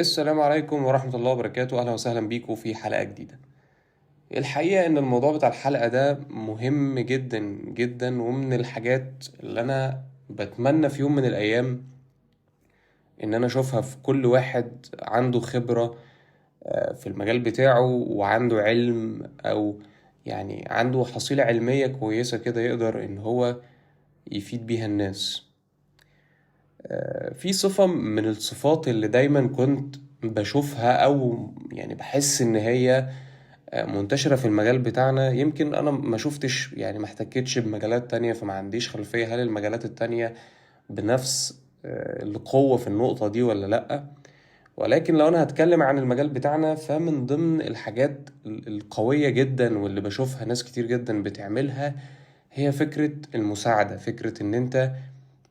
السلام عليكم ورحمة الله وبركاته. أهلا وسهلا بيكم في حلقة جديدة. الحقيقة إن الموضوع بتاع الحلقة ده مهم جدا جدا، ومن الحاجات اللي أنا بتمنى في يوم من الأيام إن أنا أشوفها في كل واحد عنده خبرة في المجال بتاعه وعنده علم أو يعني عنده حصيلة علمية كويسة كده يقدر إن هو يفيد بيها الناس. في صفة من الصفات اللي دايما كنت بشوفها أو يعني بحس إن هي منتشرة في المجال بتاعنا. يمكن أنا ما شفتش يعني ما احتكتش بمجالات تانية، فما عنديش خلفية هل المجالات التانية بنفس القوة في النقطة دي ولا لأ، ولكن لو أنا هتكلم عن المجال بتاعنا فمن ضمن الحاجات القوية جدا واللي بشوفها ناس كتير جدا بتعملها هي فكرة المساعدة. فكرة إن أنت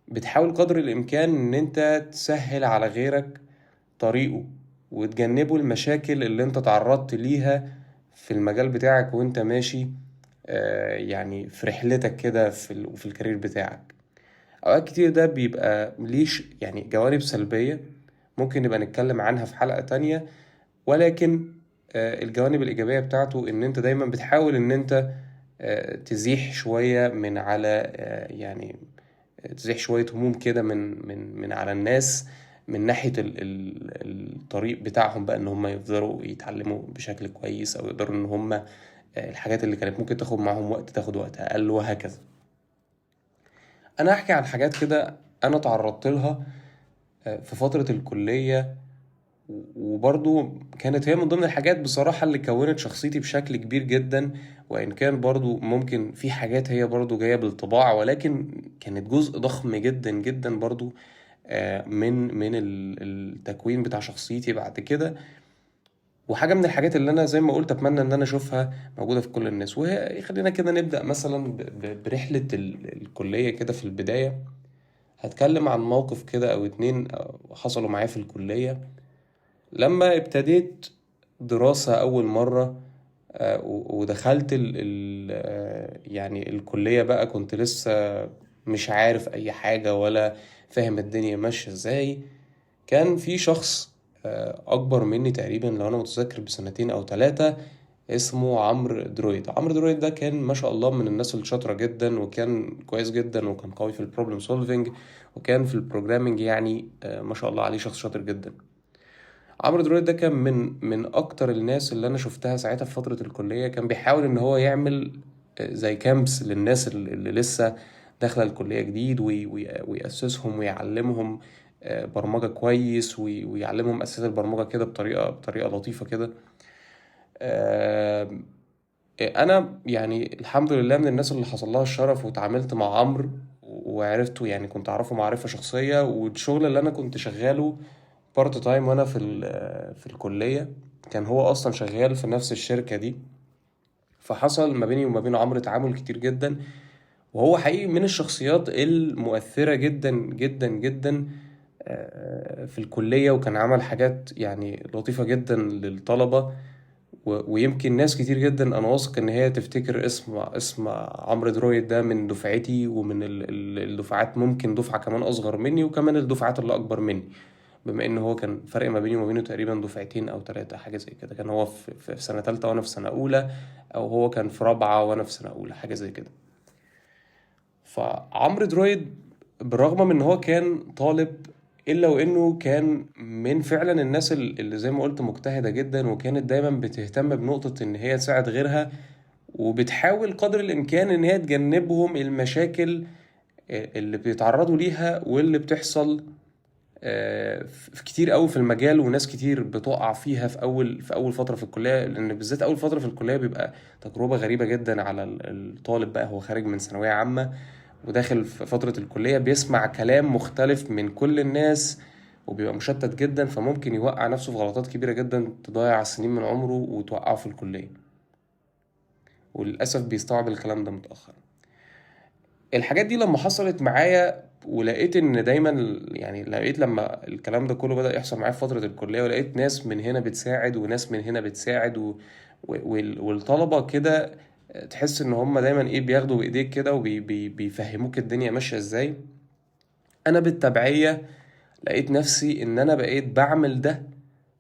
بتحاول قدر الإمكان إن أنت تسهل على غيرك طريقه وتجنبه المشاكل اللي أنت تعرضت ليها في المجال بتاعك وأنت ماشي، يعني في رحلتك كده في الكارير بتاعك. أوقات كتير ده بيبقى ليش يعني جوانب سلبية ممكن نبقى نتكلم عنها في حلقة تانية، ولكن الجوانب الإيجابية بتاعته إن أنت دايما بتحاول إن أنت تزيح شوية من على، يعني تزيح شوية هموم كده من على الناس من ناحية الطريق بتاعهم بقى، إن هم يقدروا يتعلموا بشكل كويس أو يقدروا إن هم الحاجات اللي كانت ممكن تاخد معاهم وقت تاخد وقت أقل وهكذا. أنا هحكي عن حاجات كده أنا تعرضت لها في فترة الكلية، وبرضو كانت هي من ضمن الحاجات بصراحة اللي كونت شخصيتي بشكل كبير جدا، وإن كان برضو ممكن في حاجات هي برضو جاية بالطباع، ولكن كانت جزء ضخم جدا جدا برضو من التكوين بتاع شخصيتي بعد كده. وحاجة من الحاجات اللي أنا زي ما قلت أتمنى إن أنا أشوفها موجودة في كل الناس. وهي خلينا كده نبدأ مثلا برحلة الكلية كده. في البداية هتكلم عن موقف كده أو اتنين حصلوا معايا في الكلية لما ابتديت دراسة أول مرة، ودخلت الكلية بقى. كنت لسه مش عارف أي حاجة ولا فاهم الدنيا ماشية إزاي. كان في شخص أكبر مني تقريبا لو أنا متذكر بسنتين أو 3، اسمه عمرو درويد. عمرو درويد ده كان ما شاء الله من الناس الشاطرة جدا، وكان كويس جدا، وكان قوي في ال problem solving، وكان في ال programming، ما شاء الله عليه، شخص شاطر جدا. عمرو درويد ده كان من أكتر الناس اللي أنا شفتها ساعتها في فترة الكلية. كان بيحاول إن هو يعمل زي camps للناس اللي لسه داخلة الكلية جديد، ويأسسهم ويعلمهم برمجة كويس، ويعلمهم أساسيات البرمجة كده بطريقة لطيفة كده. أنا الحمد لله من الناس اللي حصل لها الشرف وتعاملت مع عمرو وعرفته، كنت أعرفه معرفة شخصية، والشغل اللي أنا كنت شغاله part time وأنا في الكلية كان هو أصلا شغال في نفس الشركة دي. فحصل ما بيني وما بين عمرو تعامل كتير جدا، وهو حقيقي من الشخصيات المؤثرة جدا جدا جدا في الكلية، وكان عمل حاجات لطيفة جدا للطلبة، ويمكن ناس كتير جدا أنا واثق إن هي تفتكر اسم عمرو درويد ده من دفعتي ومن الدفعات، ممكن دفعة كمان أصغر مني وكمان الدفعات اللي أكبر مني، بما إن هو كان فرق ما بيني وما بينه تقريبا دفعتين أو 3 حاجة زي كده. كان هو في سنة تالتة وأنا في سنة أولى، أو هو كان في رابعة وأنا في سنة أولى، حاجة زي كده. فعمرو درويد بالرغم من إن هو كان طالب، إلا وإنه كان من فعلا الناس اللي زي ما قلت مجتهدة جدا، وكانت دايما بتهتم بنقطة إن هي تساعد غيرها، وبتحاول قدر الإمكان إن هي تجنبهم المشاكل اللي بيتعرضوا ليها واللي بتحصل في كتير قوي في المجال، وناس كتير بتقع فيها في أول فترة في الكلية، لأن بالذات أول فترة في الكلية بيبقى تجربة غريبة جدا على الطالب بقى، هو خارج من ثانوية عامة وداخل في فترة الكلية، بيسمع كلام مختلف من كل الناس وبيبقى مشتت جدا، فممكن يوقع نفسه في غلطات كبيرة جدا تضيع سنين من عمره وتوقعه في الكلية، وللأسف بيستوعب الكلام ده متأخر. الحاجات دي لما حصلت معايا ولقيت إن دايما لقيت لما الكلام ده كله بدأ يحصل معايا في فترة الكلية، ولقيت ناس من هنا بتساعد وناس من هنا بتساعد والطلبة كده تحس إن هم دايما بياخدوا بإيديك كده بيفهموك الدنيا ماشية إزاي. أنا بالتبعية لقيت نفسي إن أنا بقيت بعمل ده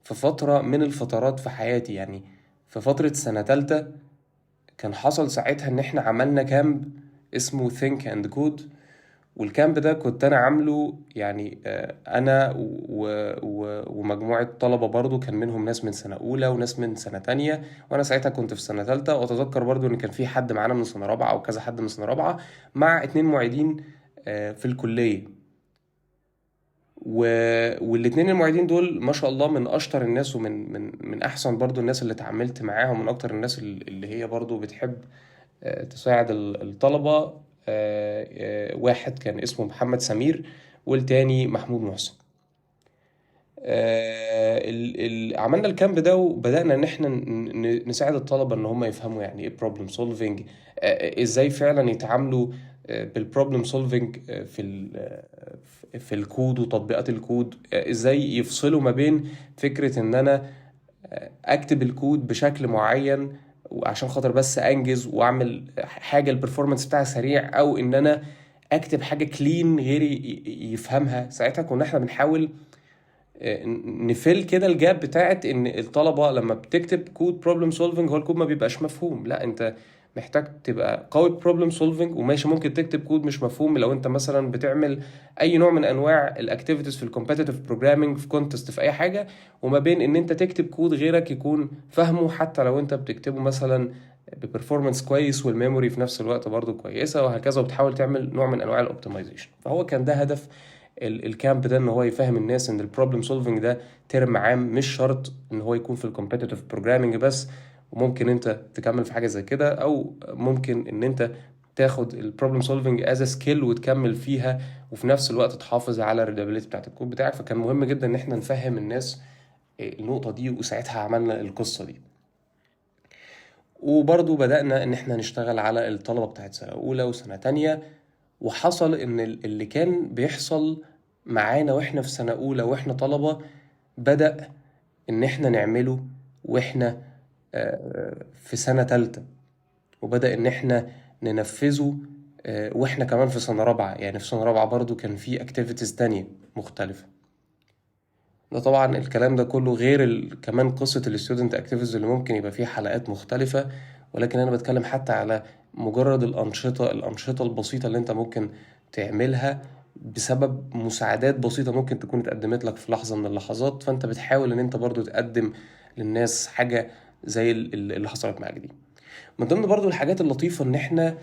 في فترة من الفترات في حياتي. يعني في فترة سنة تالتة كان حصل ساعتها ان احنا عملنا camp اسمه Think and Code، وال camp ده كنت انا عامله يعني انا ومجموعة طلبة برضو، كان منهم ناس من سنة اولى وناس من سنة تانية، وانا ساعتها كنت في سنة تالتة. واتذكر برضو ان كان في حد معانا من سنة رابعة او كذا حد من سنة رابعة مع 2 معيدين في الكلية. والاتنين المعيدين دول ما شاء الله من اشطر الناس ومن من من احسن برضو الناس اللي اتعاملت معاهم، ومن اكتر الناس اللي هي برضو بتحب تساعد الطلبة. واحد كان اسمه محمد سمير والتاني محمود محسن. عملنا ال camp ده وبدأنا ان احنا نساعد الطلبة ان هم يفهموا يعني ايه problem solving، ازاي فعلا يتعاملوا بال problem solving في الكود وتطبيقات الكود، ازاي يفصلوا ما بين فكرة ان انا اكتب الكود بشكل معين وعشان خاطر بس انجز واعمل حاجة ال performance بتاعها سريع، او ان انا اكتب حاجة clean غيري يفهمها. ساعتها كنا احنا بنحاول ن fill كده ال gap بتاعت ان الطلبة لما بتكتب code problem solving هو الكود ما بيبقاش مفهوم. لا، انت محتاج تبقى قوي problem solving وماشي، ممكن تكتب كود مش مفهوم لو انت مثلا بتعمل اي نوع من انواع ال activities في ال competitive programming في contest في اي حاجة، وما بين ان انت تكتب كود غيرك يكون فاهمه حتى لو انت بتكتبه مثلا ب performance كويس وال memory في نفس الوقت برضو كويسة وهكذا، وبتحاول تعمل نوع من انواع ال optimization. فهو كان ده هدف ال camp ده، ان هو يفهم الناس ان ال problem solving ده term عام، مش شرط ان هو يكون في ال competitive programming بس، وممكن انت تكمل في حاجة زي كده، او ممكن ان انت تاخد ال problem solving as skill وتكمل فيها وفي نفس الوقت تحافظ على ال readability بتاعت الكود بتاعك. فكان مهم جدا ان احنا نفهم الناس النقطة دي، وساعتها عملنا القصة دي. وبرضو بدأنا ان احنا نشتغل على الطلبة بتاعت سنة اولى وسنة تانية، وحصل ان اللي كان بيحصل معانا واحنا في سنة اولى واحنا طلبة بدأ ان احنا نعمله واحنا في سنة تالتة، وبدأ ان احنا ننفذه واحنا كمان في سنة رابعة. يعني في سنة رابعة برضو كان في activities تانية مختلفة. ده طبعا الكلام ده كله غير كمان قصة ال student activities اللي ممكن يبقى فيها حلقات مختلفة، ولكن أنا بتكلم حتى على مجرد الأنشطة البسيطة اللي أنت ممكن تعملها بسبب مساعدات بسيطة ممكن تكون اتقدمت لك في لحظة من اللحظات، فأنت بتحاول إن أنت برضو تقدم للناس حاجة زي اللي حصلت معاك دي. من ضمن برضو الحاجات اللطيفة إن إحنا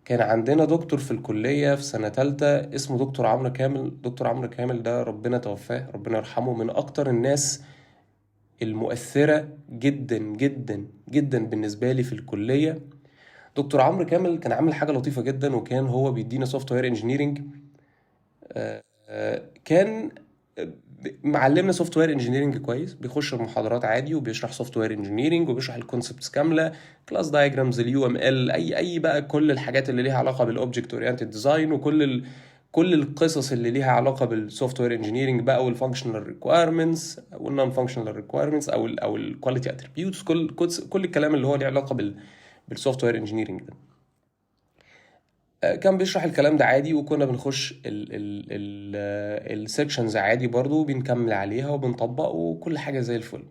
كان عندنا دكتور في الكلية في سنة تالتة اسمه دكتور عمرو كامل. دكتور عمرو كامل ده ربنا توفاه، ربنا يرحمه، من أكتر الناس المؤثرة جدا جدا جدا بالنسبة لي في الكلية. دكتور عمرو كامل كان عامل حاجة لطيفة جدا، وكان هو بيدينا software engineering. كان معلمنا software engineering كويس، بيخش المحاضرات عادي وبيشرح software engineering وبيشرح ال concepts كاملة، class diagrams، ال UML، اي بقى كل الحاجات اللي ليها علاقة بال object oriented design، وكل كل القصص اللي ليها علاقة بال software engineering بقى، وال functional requirements وال non functional requirements او ال quality attributes، كل الكلام اللي هو ليه علاقة بال software engineering ده. كان بيشرح الكلام ده عادي، وكنا بنخش ال sections عادي برضو، بنكمل عليها وبنطبق وكل حاجة زي الفل.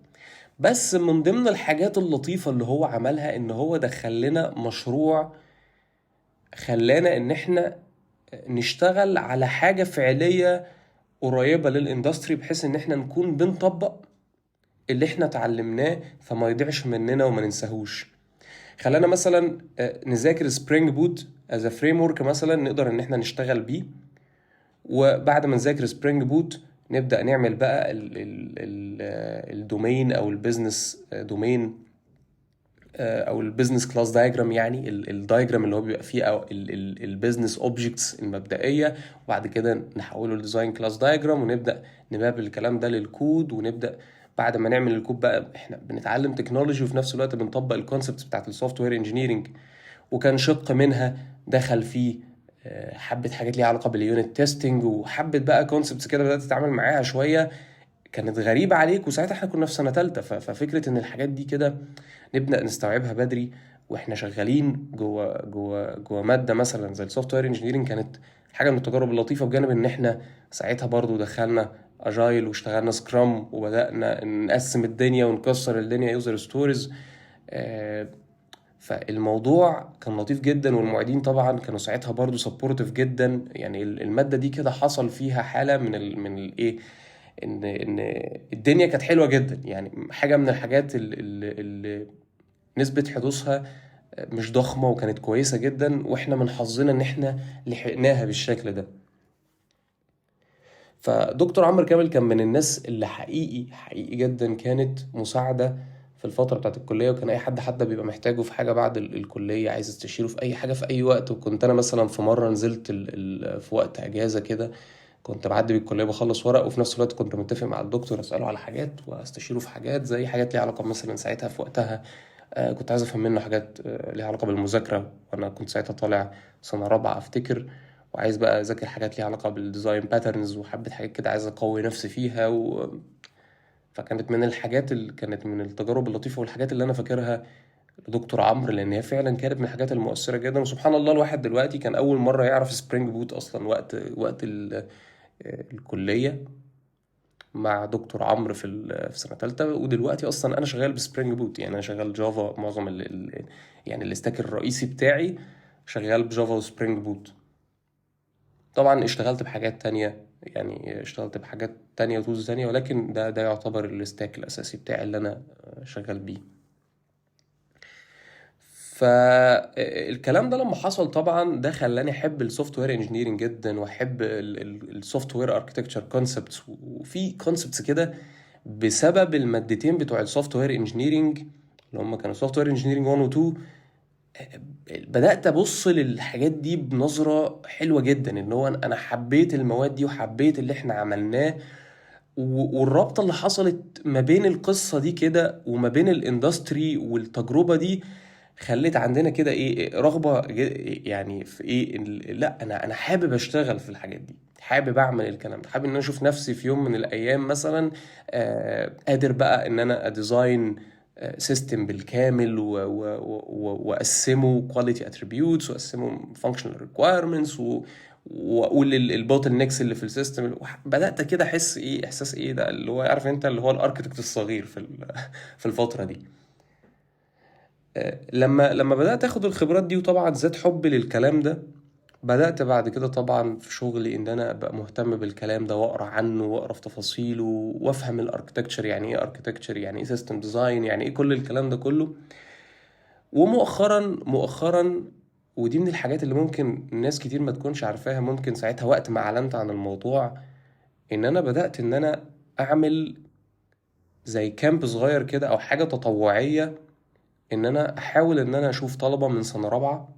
بس من ضمن الحاجات اللطيفة اللي هو عملها ان هو دخل لنا مشروع خلانا ان احنا نشتغل على حاجة فعلية قريبة لل industry، بحيث ان احنا نكون بنطبق اللي احنا اتعلمناه فما يضيعش مننا وما ننساهوش. خلانا مثلا نذاكر Spring Boot as framework مثلا نقدر ان احنا نشتغل بيه، وبعد ما نذاكر Spring Boot نبدا نعمل بقى ال domain او ال business domain او ال business class diagram، يعني ال diagram اللي هو بيبقى فيه او ال business objects المبدئية، وبعد كده نحوله ل design class diagram ونبدا ن map الكلام ده للكود. ونبدا بعد ما نعمل الكود بقى احنا بنتعلم technology وفي نفس الوقت بنطبق ال concepts بتاعت ال software engineering. وكان شق منها دخل فيه حبه حاجات ليها علاقة بال unit testing، وحبه بقى concepts كده بدات تتعامل معاها شوية كانت غريبة عليك، وساعتها احنا كنا في سنة ثالثة. ففكره ان الحاجات دي كده نبدا نستوعبها بدري واحنا شغالين جوه جوه جوه مادة مثلا زي ال software engineering كانت حاجة من التجارب اللطيفة، بجانب ان احنا ساعتها برضو دخلنا agile واشتغلنا scrum، وبدأنا نقسم الدنيا ونكسر الدنيا user stories. فالموضوع كان لطيف جدا، والمعيدين طبعا كانوا ساعتها برضو supportive جدا. يعني المادة دي كده حصل فيها حالة من ال من الايه، ان الدنيا كانت حلوة جدا. يعني حاجة من الحاجات اللي نسبة حدوثها مش ضخمة وكانت كويسة جدا، واحنا من حظنا ان احنا لحقناها بالشكل ده. فدكتور عمرو كامل كان من الناس اللي حقيقي حقيقي جدا كانت مساعدة في الفترة بتاعت الكلية، وكان أي حد حتى بيبقى محتاجه في حاجة بعد الكلية، عايز يستشيره في أي حاجة في أي وقت. وكنت أنا مثلا في مرة نزلت في وقت أجازة كده، كنت بعدي بالكلية بخلص ورق، وفي نفس الوقت كنت متفق مع الدكتور أسأله على حاجات وأستشيره في حاجات، زي حاجات ليها علاقة مثلا ساعتها في وقتها، كنت عايز أفهم منه حاجات ليها علاقة بالمذاكرة، وأنا كنت ساعتها طالع سنة رابعة أفتكر، وعايز بقى أذاكر حاجات ليها علاقة بال design patterns وحبة حاجات كده عايز أقوي نفسي فيها. فكانت من الحاجات اللي كانت من التجارب اللطيفة والحاجات اللي أنا فاكرها لدكتور عمرو، لأن هي فعلا كانت من الحاجات المؤثرة جدا. وسبحان الله الواحد دلوقتي كان أول مرة يعرف Spring Boot أصلا وقت الكلية مع دكتور عمرو في سنة تالتة. ودلوقتي أصلا أنا شغال ب Spring Boot، يعني أنا شغال Java معظم يعني ال stack الرئيسي بتاعي شغال ب Java و Spring Boot. طبعا اشتغلت بحاجات تانية، يعني اشتغلت بحاجات تانية و tools تانية، ولكن ده يعتبر ال stack الأساسي بتاعي اللي أنا شغال بيه. فالكلام ده لما حصل طبعا ده خلاني احب ال software engineering جدا، واحب ال software architecture concepts. وفي concepts كده بسبب المادتين بتوع ال software engineering اللي هم كانوا software engineering 1 و 2، بدات ابص للحاجات دي بنظره حلوة جدا، ان هو انا حبيت المواد دي وحبيت اللي احنا عملناه، والرابطه اللي حصلت ما بين القصة دي كده وما بين ال industry والتجربة دي خلت عندنا كده ايه رغبة يعني في ايه، لا انا حابب اشتغل في الحاجات دي، حابب اعمل الكلام ده، حابب ان انا اشوف نفسي في يوم من الايام مثلا قادر بقى ان انا ا design system بالكامل واقسمه quality attributes واقسمه functional requirements واقول ال bottlenecks اللي في ال system. بدات كده احس ايه احساس ايه ده اللي هو عارف انت اللي هو ال architect الصغير في الفترة دي. لما بدات اخد الخبرات دي وطبعا زاد حبي للكلام ده، بدات بعد كده طبعا في شغلي ان انا ابقى مهتم بالكلام ده واقرا عنه واقرا في تفاصيله وافهم ال architecture، يعني ايه architecture، يعني ايه system design، يعني ايه كل الكلام ده كله. ومؤخرا ودي من الحاجات اللي ممكن ناس كتير ما تكونش عارفاها، ممكن ساعتها وقت ما اعلنت عن الموضوع، ان انا بدات ان انا اعمل زي camp صغير كده او حاجة تطوعية، ان انا احاول ان انا اشوف طلبه من سنة رابعه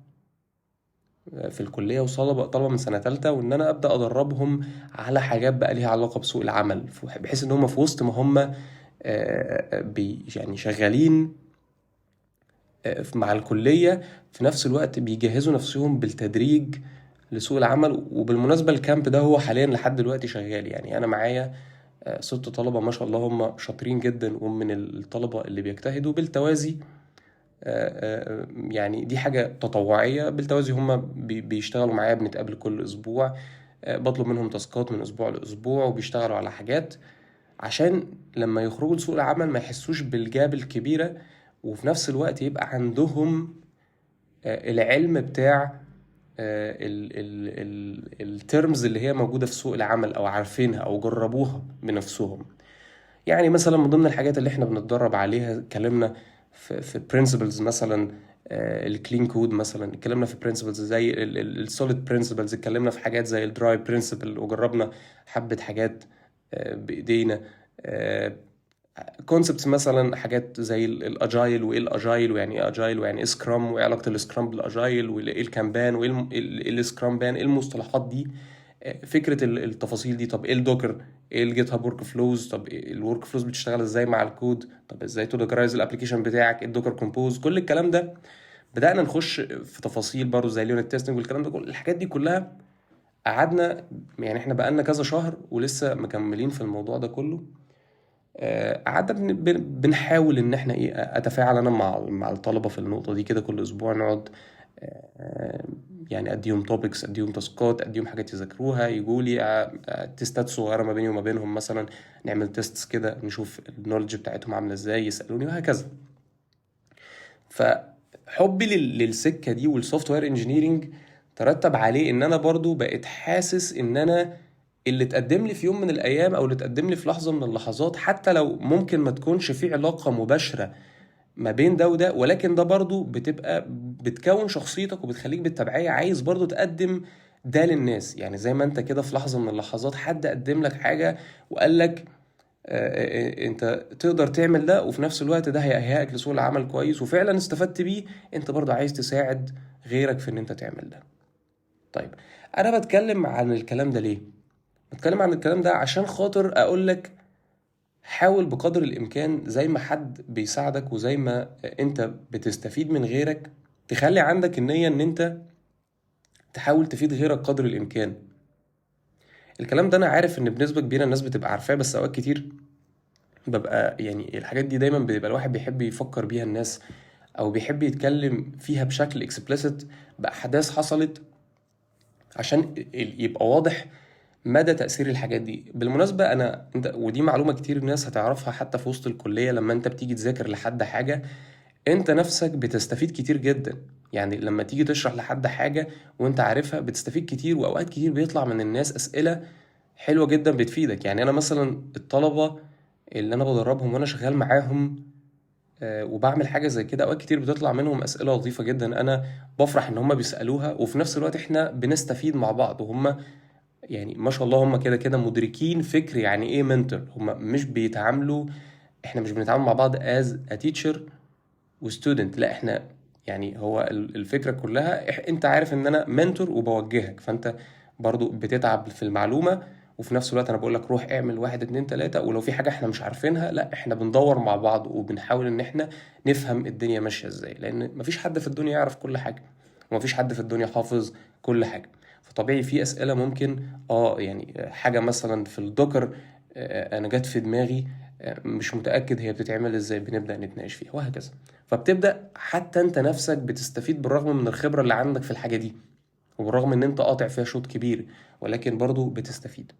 في الكلية وطلبه من سنة ثالثة، وان انا ابدا ادربهم على حاجات بقى ليها علاقة بسوق العمل، بحيث ان هم في وسط ما هم يعني شغالين مع الكلية في نفس الوقت بيجهزوا نفسهم بالتدريج لسوق العمل. وبالمناسبة ال camp ده هو حاليا لحد دلوقتي شغال، يعني انا معايا 6 طلبه ما شاء الله هم شاطرين جدا ومن الطلبة اللي بيجتهدوا بالتوازي، يعني دي حاجة تطوعية بالتوازي هم بيشتغلوا معايا، بنتقابل كل أسبوع، بطلب منهم تاسكات من أسبوع لأسبوع وبيشتغلوا على حاجات عشان لما يخرجوا لسوق العمل ما يحسوش بال gap الكبيرة، وفي نفس الوقت يبقى عندهم العلم بتاع ال terms اللي هي موجودة في سوق العمل أو عارفينها أو جربوها بنفسهم. يعني مثلا من ضمن الحاجات اللي احنا بنتدرب عليها اتكلمنا في principles مثلا، ال clean code مثلا، اتكلمنا في principles زي ال SOLID principles، اتكلمنا في حاجات زي ال DRY principle وجربنا حبة حاجات بايدينا، concepts مثلا حاجات زي ال agile، وايه ال agile ويعني ايه agile ويعني ايه scrum وايه علاقة ال scrum بال agile وايه ال Kanban وايه ال Scrumban، ايه المصطلحات دي، فكرة التفاصيل دي، طب ايه ال Docker، ايه ال GitHub workflows، طب ال workflows بتشتغل ازاي مع الكود، طب ازاي ت dockerize ال application بتاعك، ايه ال Docker Compose، كل الكلام ده بدأنا نخش في تفاصيل برضه زي ال unit testing والكلام ده كل الحاجات دي كلها. قعدنا يعني احنا بقالنا كذا شهر ولسه مكملين في الموضوع ده كله. قعدنا بنحاول ان احنا ايه، اتفاعل انا مع الطلبة في النقطة دي كده، كل اسبوع نقعد يعني اديهم topics، اديهم task ات، اديهم حاجات يذاكروها، يجوا لي test ات صغيرة ما بيني وما بينهم، مثلا نعمل test كده نشوف ال knowledge بتاعتهم عامله ازاي، يسالوني وهكذا. فحبي للسكه دي وال software engineering ترتب عليه ان انا برضو بقيت حاسس ان انا اللي تقدم لي في يوم من الايام او اللي تقدم لي في لحظة من اللحظات، حتى لو ممكن ما تكونش في علاقة مباشرة ما بين ده وده، ولكن ده برضو بتبقى بتكون شخصيتك وبتخليك بالتبعية عايز برضو تقدم ده للناس. يعني زي ما انت كده في لحظة من اللحظات حد قدم لك حاجة وقال لك انت تقدر تعمل ده، وفي نفس الوقت ده هيأهلك لسوق العمل كويس وفعلا استفدت بيه، انت برضو عايز تساعد غيرك في ان انت تعمل ده. طيب انا بتكلم عن الكلام ده ليه؟ بتكلم عن الكلام ده عشان خاطر اقول لك حاول بقدر الامكان زي ما حد بيساعدك وزي ما انت بتستفيد من غيرك، تخلي عندك النية ان انت تحاول تفيد غيرك قدر الامكان. الكلام ده انا عارف ان بنسبة كبيرة الناس بتبقى عارفاه، بس اوقات كتير ببقى يعني الحاجات دي دايما بيبقى الواحد بيحب يفكر بيها الناس او بيحب يتكلم فيها بشكل explicit بأحداث حصلت عشان يبقى واضح مدى تأثير الحاجات دي. بالمناسبة أنا أنت ودي معلومة كتير الناس هتعرفها حتى في وسط الكلية، لما أنت بتيجي تذاكر لحد حاجة أنت نفسك بتستفيد كتير جدا. يعني لما تيجي تشرح لحد حاجة وأنت عارفها بتستفيد كتير، وأوقات كتير بيطلع من الناس أسئلة حلوة جدا بتفيدك. يعني أنا مثلا الطلبة اللي أنا بدربهم وأنا شغال معاهم وبعمل حاجة زي كده، أوقات كتير بتطلع منهم أسئلة لطيفة جدا، أنا بفرح إن هم بيسألوها، وفي نفس الوقت إحنا بنستفيد مع بعض. وهم يعني ما شاء الله هم كده كده مدركين فكر يعني إيه mentor، هم مش بيتعاملوا، إحنا مش بنتعامل مع بعض as a teacher و student، لا إحنا يعني هو الفكرة كلها أنت عارف إن أنا mentor وبوجهك، فأنت برضو بتتعب في المعلومة، وفي نفس الوقت أنا بقولك روح اعمل 1 2 3، ولو في حاجة إحنا مش عارفينها لا إحنا بندور مع بعض وبنحاول إن إحنا نفهم الدنيا ماشية إزاي، لأن مفيش حد في الدنيا يعرف كل حاجة ومفيش حد في الدنيا حافظ كل حاجة. فطبيعي في أسئلة ممكن يعني حاجة مثلا في ال Docker أنا جت في دماغي مش متأكد هي بتتعمل إزاي، بنبدأ نتناقش فيها وهكذا. فبتبدأ حتى أنت نفسك بتستفيد بالرغم من الخبرة اللي عندك في الحاجة دي، وبالرغم إن أنت قاطع فيها شوط كبير، ولكن برضو بتستفيد.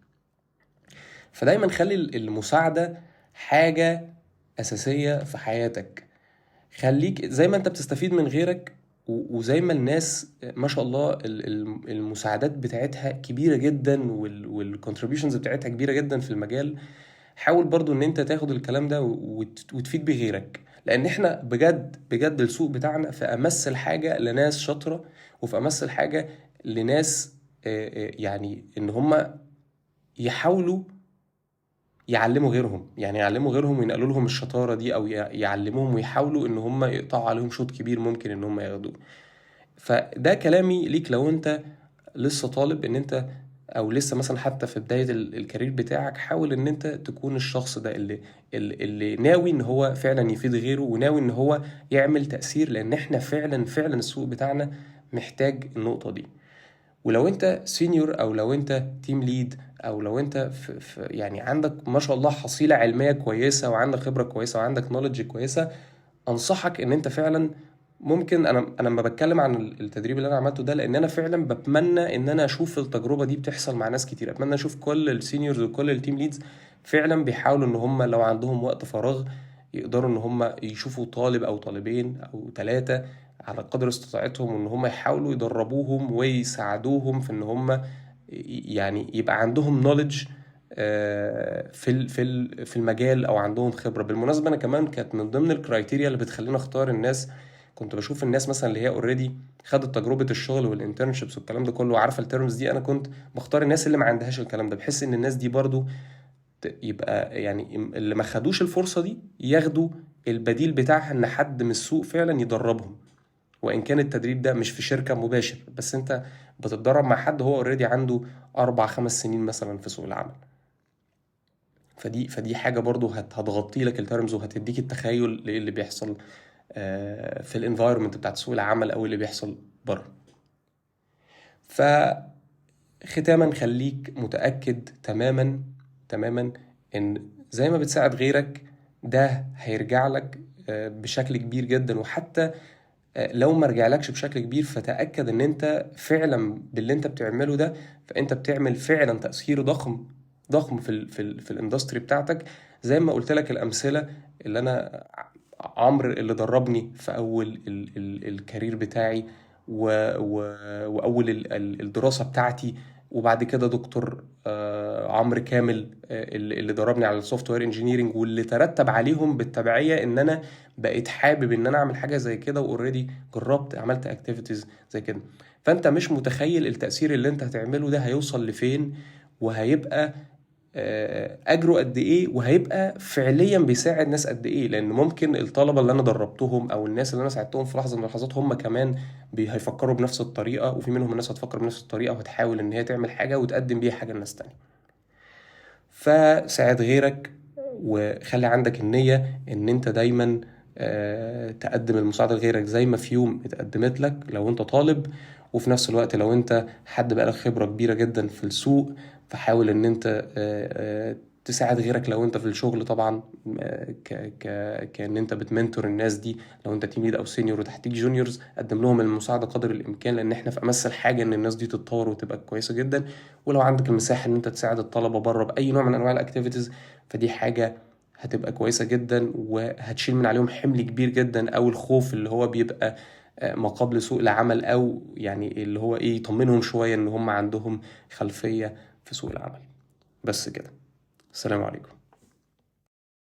فدايما خلي المساعدة حاجة أساسية في حياتك. خليك زي ما أنت بتستفيد من غيرك، وزي ما الناس ما شاء الله المساعدات بتاعتها كبيرة جدا وال contributions بتاعتها كبيرة جدا في المجال، حاول برضو ان انت تاخد الكلام ده وتفيد بغيرك، لان احنا بجد بجد السوق بتاعنا في امس الحاجة لناس شاطرة، وفي امس الحاجة لناس يعني ان هم يحاولوا يعلموا غيرهم، يعني يعلموا غيرهم وينقلوا لهم الشطارة دي، او يعلموهم ويحاولوا ان هم يقطعوا عليهم شوط كبير ممكن ان هم ياخدوه. فده كلامي ليك لو انت لسه طالب، ان انت او لسه مثلا حتى في بداية ال career بتاعك، حاول ان انت تكون الشخص ده اللي ناوي ان هو فعلا يفيد غيره، وناوي ان هو يعمل تأثير، لان احنا فعلا فعلا السوق بتاعنا محتاج النقطة دي. ولو انت senior او لو انت team lead او لو انت في يعني عندك ما شاء الله حصيلة علمية كويسة وعندك خبرة كويسة وعندك knowledge كويسة، انصحك ان انت فعلا ممكن، انا لما بتكلم عن التدريب اللي انا عملته ده، لان انا فعلا بتمنى ان انا اشوف التجربة دي بتحصل مع ناس كتير، اتمنى اشوف كل ال seniors وكل ال team leads فعلا بيحاولوا ان هم لو عندهم وقت فراغ يقدروا ان هم يشوفوا طالب او طالبين او 3 على قدر استطاعتهم، وان هم يحاولوا يدربوهم ويساعدوهم في ان هم يعني يبقى عندهم knowledge في المجال او عندهم خبرة. بالمناسبة انا كمان كانت من ضمن ال criteria اللي بتخليني اختار الناس، كنت بشوف الناس مثلا اللي هي already خدت تجربة الشغل وال internships والكلام ده كله وعارفة ال terms دي، انا كنت بختار الناس اللي ما عندهاش الكلام ده، بحيث ان الناس دي برضو يبقى يعني اللي ما خدوش الفرصة دي ياخدوا البديل بتاعها، ان حد من السوق فعلا يدربهم، وإن كان التدريب ده مش في شركة مباشر، بس أنت بتتدرب مع حد هو already عنده 4-5 سنين مثلا في سوق العمل. فدي حاجة برضو هتغطي لك ال terms وهتديك التخيل للي بيحصل في ال environment بتاعت سوق العمل أو اللي بيحصل بره. فختاما خليك متأكد تماما تماما إن زي ما بتساعد غيرك ده هيرجع لك بشكل كبير جدا، وحتى لو ما رجعلكش بشكل كبير، فتأكد ان انت فعلا باللي انت بتعمله ده فانت بتعمل فعلا تأثير ضخم ضخم في ال industry بتاعتك. زي ما قلت لك الأمثلة اللي انا عمرو اللي دربني في اول ال career بتاعي واول الدراسة بتاعتي، وبعد كده دكتور عمرو كامل اللي دربني على ال software engineering، واللي ترتب عليهم بالتبعية ان انا بقيت حابب ان انا اعمل حاجة زي كده، و already جربت عملت activities زي كده. فانت مش متخيل التأثير اللي انت هتعمله ده هيوصل لفين، وهيبقى اجره قد ايه، وهيبقى فعليا بيساعد ناس قد ايه. لان ممكن الطلبة اللي انا دربتهم او الناس اللي انا ساعدتهم في لحظة من اللحظات هم كمان هيفكروا بنفس الطريقة، وفي منهم الناس هتفكر بنفس الطريقة وهتحاول ان هي تعمل حاجة وتقدم بيها حاجة لناس تانية. فساعد غيرك، وخلي عندك النية ان انت دايما تقدم المساعدة لغيرك زي ما في يوم اتقدمت لك لو انت طالب. وفي نفس الوقت لو انت حد بقالك خبرة كبيرة جدا في السوق، فحاول ان انت تساعد غيرك لو انت في الشغل طبعا، كأن انت بت mentor الناس دي. لو انت team lead او senior وتحتيك juniors، قدم لهم المساعدة قدر الامكان، لان احنا في امس الحاجة ان الناس دي تتطور وتبقى كويسة جدا. ولو عندك المساحة ان انت تساعد الطلبة بره بأي نوع من انواع ال activities، فدي حاجة هتبقى كويسة جدا، وهتشيل من عليهم حمل كبير جدا، او الخوف اللي هو بيبقى ما قبل سوق العمل، او يعني اللي هو ايه، يطمنهم شوية ان هم عندهم خلفية في سوق العمل. بس كده، السلام عليكم.